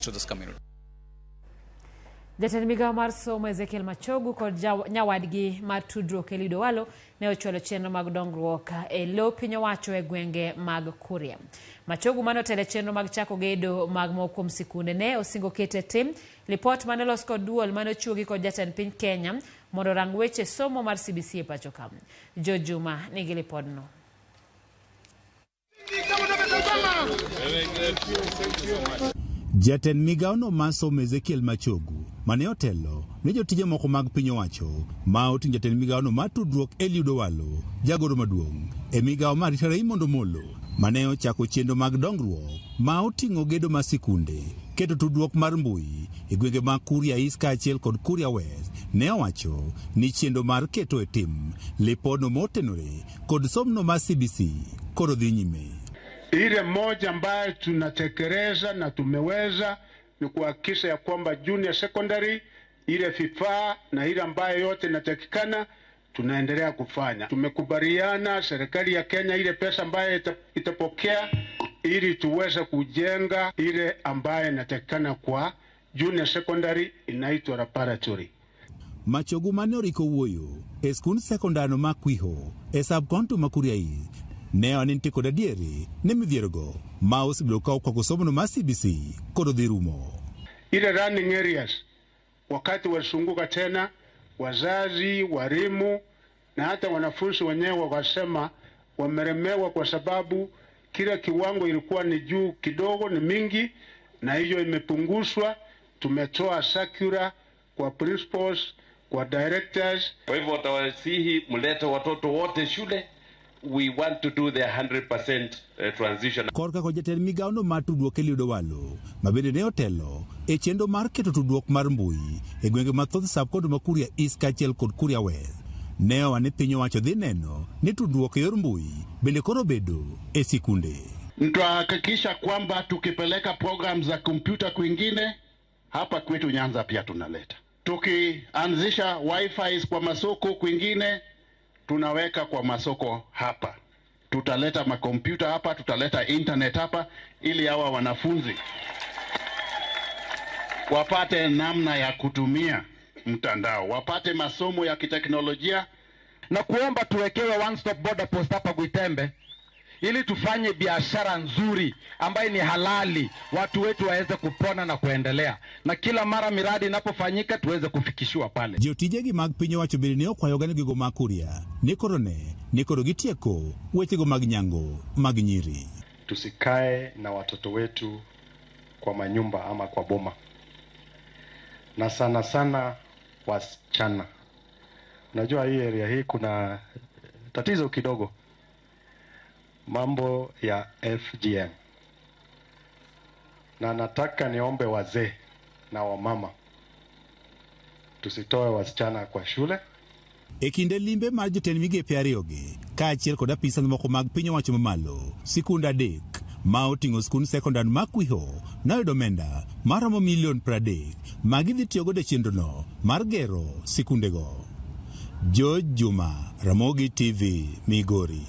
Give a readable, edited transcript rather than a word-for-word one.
To this community. Jatend migawo mar somo Ezekiel Machogu kod nyawadgi mar tudruok Eliud Owalo ne ochwalo chenro mag dongruok e lo piny owacho e gwenge mag Kuria. Machogu mane otelo e chenro mag chako gedo mag moko kuom sikunde ne osingo keto e tim lipot mane olos kod duol mane ochuogi kod jatend piny Kenya mondo orang weche somo mar CBC e pacho ka. George Juma nigi lipodno. Jatend migawono mar somo Ezekiel Machogu mane otelo ne jotije moko mag piny owacho ma oting'o jatend migawono mar tudruok Eliud Owalo, jagoro maduong' e migawo mar arita Raymond Omolo mane ochako chenro mag dongruok ma oting'o gedo mar sikunde, keto tudruok mar mbui e gwenge mag Kuria East kaachiel kod Kuria West ne owacho ni chenro mar keto e tim lipodno motenore kod somno mar CBC koro dhi nyime. Ile moja ambayo tunatekeleza na tumeweza ni kuhakikisha ya kwamba junior secondary ile vifaa na ile ambayo yote inatakikana tunaendelea kufanya. Tumekubaliana serikali ya Kenya ile pesa ambayo itapokea ili tuweze kujenga ile ambayo inatakikana kwa junior secondary inaitwa laboratory. Machogu mane oriko wuoyo e skund sekondar no ma Kwiho e sub county ma Kuria East ne one nitie kod adieri ni midhierogo ma osebedo ka okwako somono mar CBC koro dhi rumo. Ile learning areas wakati walisunguka tena, wazazi, walimu na hata wanafunzi wenyewe wakasema wamelemewa kwa sababu kila kiwango ilikuwa ni juu kidogo, ni mingi, na hiyo imepunguzwa. Tumetoa circular kwa principals, kwa directors. Kwa hivyo watawasihi mlete watoto wote shule. We want to do the 100% transition. Korka kod jatend migawono mar tudruok Eliud Owalo ma bende ne otelo e chenro mar keto tudruok mar mbui e gwenge mathoth sub county ma Kuria East kaachiel kod Kuria West ne owa ni piny owacho dhi neno ni tudruok e yor mbui bende koro bedo e sikunde. Tutahakikisha kwamba tukipeleka program za kompyuta kwingine, hapa kwetu Nyanza pia tunaleta. Tukianzisha wifi kwa masoko kwingine, tunaweka kwa masoko hapa. Tutaleta makompyuta hapa, tutaleta internet hapa, ili hawa wanafunzi wapate namna ya kutumia mtandao, wapate masomo ya kiteknolojia. Na kuomba tuwekewe one stop border post hapa Gwitembe ili tufanye biashara nzuri ambayo ni halali, watu wetu waweze kupona na kuendelea, na kila mara miradi inapofanyika tuweze kufikishiwa pale. Jotijegi mag piny owacho bende ne okwayo oganda gigo mag Kuria ni koro ne ni koro gitieko wechego mag nyango mag nyiri. Tusikae na watoto wetu kwa manyumba ama kwa boma, na sana sana wasichana. Unajua hii area hii kuna tatizo kidogo, mambo ya FGM, na nataka niombe wazee na wamama tusitoe wasichana kwa shule. E kinde limbe mar jotend migepe ariyogi kaachiel kod apisa moko mag piny owacho mamalo, sikunde 3 ma oting'o skund sekondar ma Kwiho noyudo omenda maromo milion 30 ma gidhi tiyogodo e chenrono mar gero sikundego. George Juma, Ramogi TV, Migori.